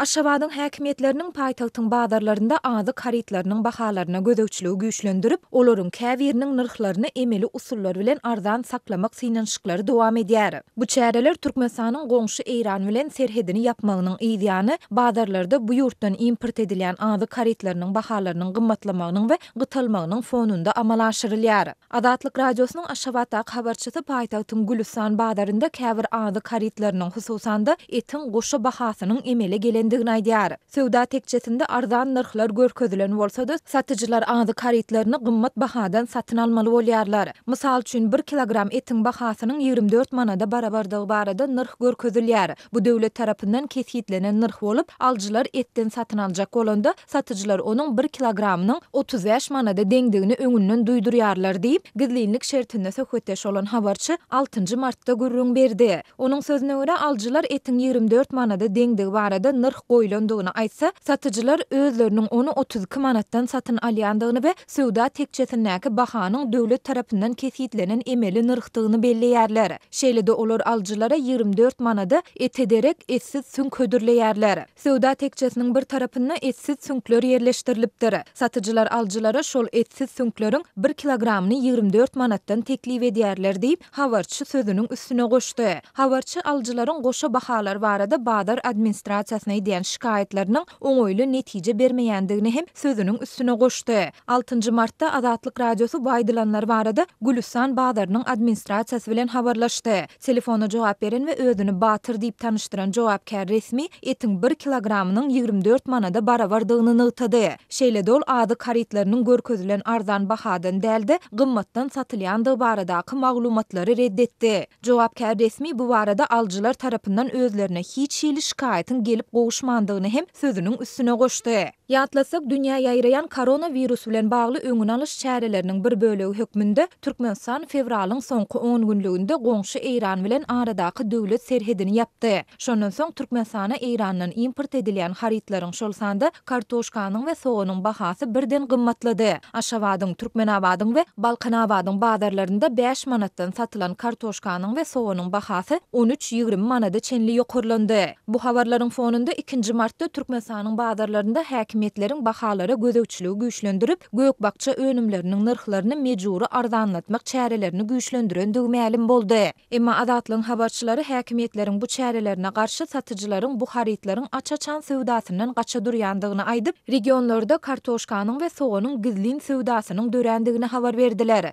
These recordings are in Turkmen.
Aşgabadyň häkimiýetleriniň paýtagtyň bazarlarynda azyk harytlarynyň bahalaryna gözegçiligi güýçlendirip, olaryň käbiriniň nyrhlaryny emeli usullar bilen arzan saklamak synanyşyklary dowam edýär. Bu çäreler Türkmenistanyň goňşy Eýran bilen serhedini ýapmagynyň yzýany, bazarlarda bu ýurtdan import edilýän azyk harytlarynyň bahalarynyň gymmatlamagynyň we gytalmagynyň fonunda amala aşyrylýar. Azatlyk Radiosynyň Aşgabatdaky habarçysy paýtagtyň Gülüstan bazarynda käbir azyk harytlarynyň, hususan-da, etiň goşa bahasynyň emele gelendigini aýdýar. Söwda tekjesinde arzan nyrhlar görkezilen bolsa-da, satyjylar azyk harytlaryny gymmat bahadan satyn almaly bolýarlar. Mysal üçin, bir kilogram etiň bahasynyň 24 manada barabardygy barada nyrh görkezilýär. Bu döwlet tarapyndan kesgitlenen nyrh bolup, alyjylar etden satyn aljak bolanda, satyjylar onuň bir kilogramynyň 35 manada deňdigini öňünden duýdurýarlar diýip, gizlinlik şertinde söhbetdeş bolan habarçy altynjy martda gürrüň berdi. Onuň sözüne görä, alyjylar etiň 24 manada deňdigi barada nyrh goýlandygyny aýtsa, satyjylar özleriniň ony 32 manatdan satyn alýandygyny we söwda tekjesindäki bahanyň döwlet tarapyndan kesgitlenen emeli nyrhdygyny belleýärler. Şeýle-de olar alyjylara 24 manada ete derek etsiz süňk hödürleýärler. Söwda tekjesiniň bir tarapynda etsiz süňkler ýerleşdirilipdir. Satyjylar alyjylara şol etsiz süňkleriň bir kilogramyny 24 manatdan teklip edýärler diýip, habarçy sözüniň üstüne goşdy. Habarçy alyjylaryň goşa bahalar barada bazar administrasiýasyna edýän şikaýatlarynyň oňaýly netije bermeýändigini hem sözüniň üstüne goşdy. Altynjy martda Azatlyk Radiosy bu aýdylanlar barada Gülüstan bazarynyň administrasiýasy bilen habarlaşdy. Telefona jogap beren we özüni Batyr diýip tanyşdyran jogapkär resmi etiň bir kilogramynyň 24 manada barabardygyny nygtady. Şeýle-de ol azyk harytlarynyň görkezilen arzan bahadan däl-de, gymmatdan satylýandygy baradaky maglumatlary ret etdi. Jogapkär resmi bu barada alyjylar tarapyndan özlerine hiç hili şikaýatyň gelip gowuşmandygyny hem sözüniň üstüne goşdy. Ýatlatsak, dünýä ýaýraýan koronawirus bilen bagly öňüni alyş çäreleriniň bir bölegi hökmünde Türkmenistan fewralyň soňky on günlüginde goňşy Eýran bilen aradaky döwlet serhedini ýapdy. Şondan soň Türkmenistana Eýrandan import edilýän harytlaryň, şol sanda kartoşkanyň we soganyň bahasy birden gymmatlady. Aşgabadyň, Türkmenabadyň we Balkanabadyň bazarlarynda bäş manatdan satylan kartoşkanyň we soganyň bahasy on üç-ýigrimi manada çenli ýokarlandy. Bu habarlaryň fonunda ikinji martda Türkmenistanyň bazarlarynda häkimiýetleriň bahalara gözegçiligi güýçlendirip, gök-bakja önümleriniň nyrhlaryny mejbury arzanlatmak çärelerini güýçlendirendigi mälim boldy. Emma Azatlygyň habarçylary häkimiýetleriň bu çärelerine garşy satyjylaryň bu harytlaryň aç-açan söwdasyndan gaça durýandygyny aýdyp, regionlarda kartoşkanyň we soganyň gizlin söwdasynyň dörändigini habar berdiler.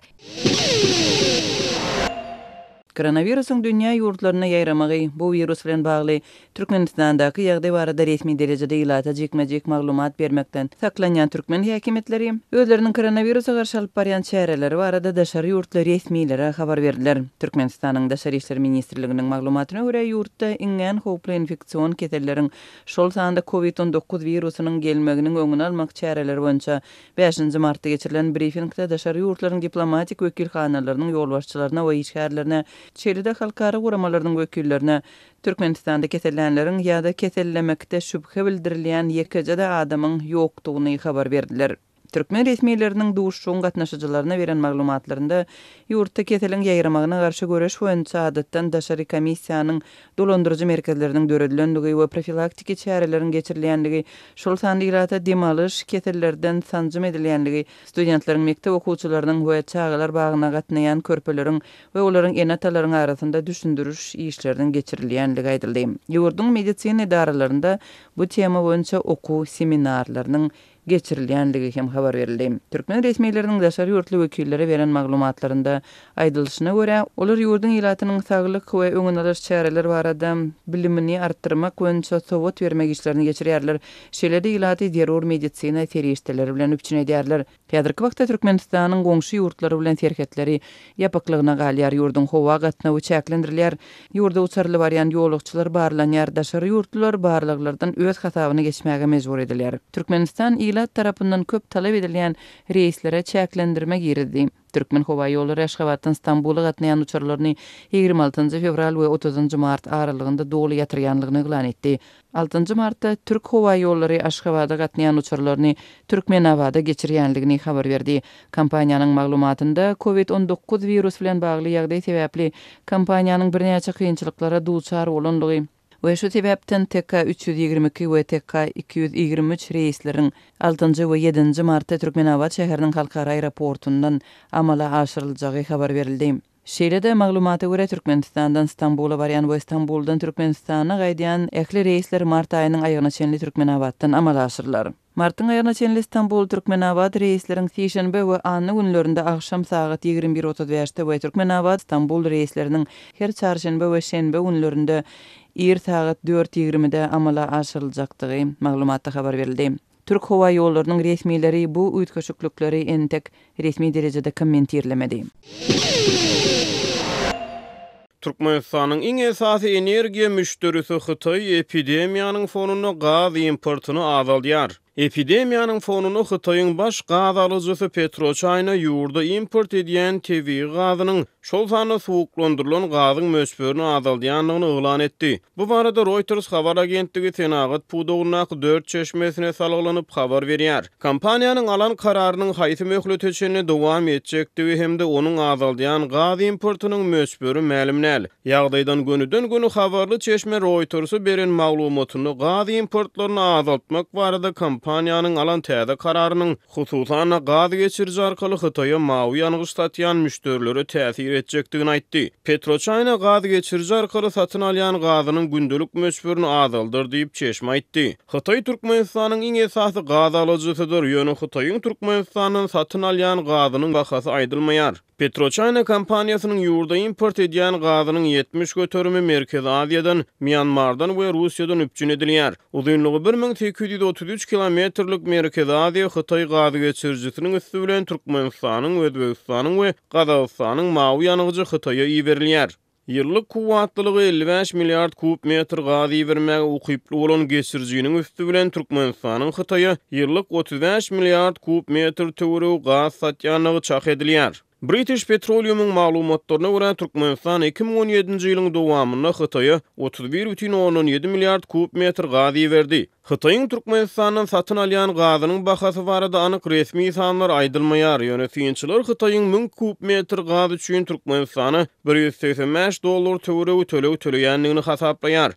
Koronawirusyň dünýä ýurtlaryna ýaýramagy, bu wirus bilen bagly Türkmenistandaky ýagdaý barada resmi derejede ilata jikme-jik maglumat bermekden saklanýan türkmen häkimiýetleri, özleriniň koronawirusa garşy alyp barýan çäreleri barada daşary ýurtly resmilere habar berdiler. Türkmenistanyň Daşary işler ministrliginiň maglumatyna görä, ýurtda iňňän howply infeksion keselleriň, şol sanda Covid 19 wirusynyň gelmeginiň öňüni almak çäreleri boýunça Bäşinji martda geçirilen brifingde daşary ýurtlaryň diplomatik wekilhanalarynyň ýolbaşçylaryna we işgärlerine, şeýle-de halkara guramalarynyň wekillerine Türkmenistanda kesellänleriň ýa-da kesellemekde şübhe bildirilýän ýekeje-de adamyň ýokdugyny habar berdiler. Türkmen resmileriniň duşuşygyň gatnaşyjylaryna beren maglumatlarynda ýurtda keseliň ýaýramagyna garşy göreş boýunça adatdan daşary komissiýanyň dolandyryjy merkezleriniň döredilendigi we profilaktiki çäreleriň geçirilýändigi, şol sanda ilata dem alyş kesellerden sanjym edilýändigi, studentleriň, mekdep okuwçylarynyň we çagalar bagyna gatnaýan körpeleriň we olaryň ene-atalaryň arasynda düşündiriş işleriniň geçirilýändigi aýdyldy. Ýurduň medisina edaralarynda bu tema boýunça okuw seminarlarynyň geçirilýändigi hem habar berildi. Türkmen resmileriniň daşary ýurtly wekillere beren maglumatlarynda aýdylyşyna görä, olar ýurduň ilatynyň saglyk we öňüni alyş çäreleri barada bilimini artdyrmak boýunça sowat bermek işlerini geçirýärler, şeýle-de ilaty zerur medisina serişdeleri bilen üpjün edýärler. Häzirki wagtda Türkmenistanyň goňşy ýurtlary bilen serhetleri ýapyklygyna galýar, ýurduň howa gatnawy çäklendirilýär, ýurda uçarly barýan ýolagçylar barlanýar, daşary ýurtlular barlaglardan öz hasabyna geçmäge mejbur edilýär. Türkmenistan ilat tarapyndan köp talap edilýän reýslere çäklendirme girizdi. Türkmenhowaýollary Aşgabatdan Stambula gatnaýan uçarlaryny 26 fewral we 30 mart aralygynda doly ýatyrýanlygyny yglan etdi. Altynjy martda Türk howaýollary Aşgabada gatnaýan uçarlaryny Türkmenabada geçirýändigini habar berdi. Kompaniýanyň maglumatynda, Covid 19 wirus bilen bagly ýagdaý sebäpli kompaniýanyň birnäçe kynçylyklara duçar bolandygy. we şu sebäpden TK 322 we TK 223 reýsleriň altynjy we ýedinji martda Türkmenabat şäheriniň halkara aeroportundan amala aşyryljagy habar berildi. Şeýle-de, maglumata görä, Türkmenistandan Stambula barýan we Stambuldan Türkmenistana gaýdýan ähli reýsler mart aýynyň aýagyna çenli Türkmenabatdan amala aşyrylar. Martyň aýagyna çenli Stambul-Türkmenabat reýsleriň sişenbe we anna günlerinde agşam sagat 21 35-de we Türkmenabat-Stambul reýsleriniň her çarşenbe we şenbe günlerinde ir sagat dört ýigrimide amala aşyryljakdygy maglumatda habar berildi. Türk howa ýollarynyň resmileri bu üýtgeşiklikleri entek resmi derejede kommentirlemedi. Türkmenistanyň iň esasy energiýa müşderisi Hytaý epidemiýanyň fonunda gaz importyny azaldýar. Epidemiýanyň fonunda Hytaýyň baş gaz alyjysy PetroChina ýurda import edýän tebigy gazynyň, şol sanda suwuklandyrylan gazyň möçberini azaldýandygyny yglan etdi. Bu barada Reuters habar agentligi senagat pudagyndaky dört çeşmesine salgylanyp habar berýär. Kompaniýanyň alan kararynyň haýsy möhlete çenli dowam etjekdigi hem-de onuň azaldýan gaz importynyň möçberi mälim däl. Ýagdaýdan gönüden-göni habarly çeşme Reuters-e beren maglumatynda gaz importlaryny azaltmak barada kompaniýanyň alan täze kararynyň hususan-da, gaz geçiriji arkaly Hytaýa mawy ýangyç satýan müşderilere täsir etjekdigini aýtdy. PetroChina gaz geçiriji arkaly satyn alýan gazynyň gündelik möçberini azaldar diýip, çeşme aýtdy. Hytaý Türkmenistanyň iň esasy gaz alyjysydyr, ýöne Hytaýyň Türkmenistandan satyn alýan gazynyň bahasy aýdylmaýar. PetroChina kompaniýasynyň ýurda import edýän gazynyň 70 göterimi Merkezi Aziýadan, Mýanmardan we Russiýadan üpjün edilýär. Uzynlygy 1833 kilometrlik Merkezi Aziýa-Hytaý gazgeçirijisiniň üsti bilen Türkmenistanyň, Özbegistanyň we Gazagystanyň mawy ýangyjy Hytaýa iberilýär. Ýyllyk kuwwatlylygy 55 milliard kub metr gaz ibermäge ukyply bolan geçirijiniň üsti bilen Türkmenistanyň Hytaýa ýyllyk 35 milliard kub metr töweregi gaz satýandygy çak edilýär. British Petroleum-yň maglumatlaryna görä, Türkmenistan 2017-nji ýylyň dowamynda Hytaýa 31,7 milliard kub metr gaz iberdi. Hytaýyň Türkmenistandan satyn alýan gazynyň bahasy barada anyk resmi sanlar aýdylmaýar, ýöne synçylar Hytaýyň 1000 kub metr gaz üçin Türkmenistana 185 dollar töweregi töleg töleýändigini hasaplaýar.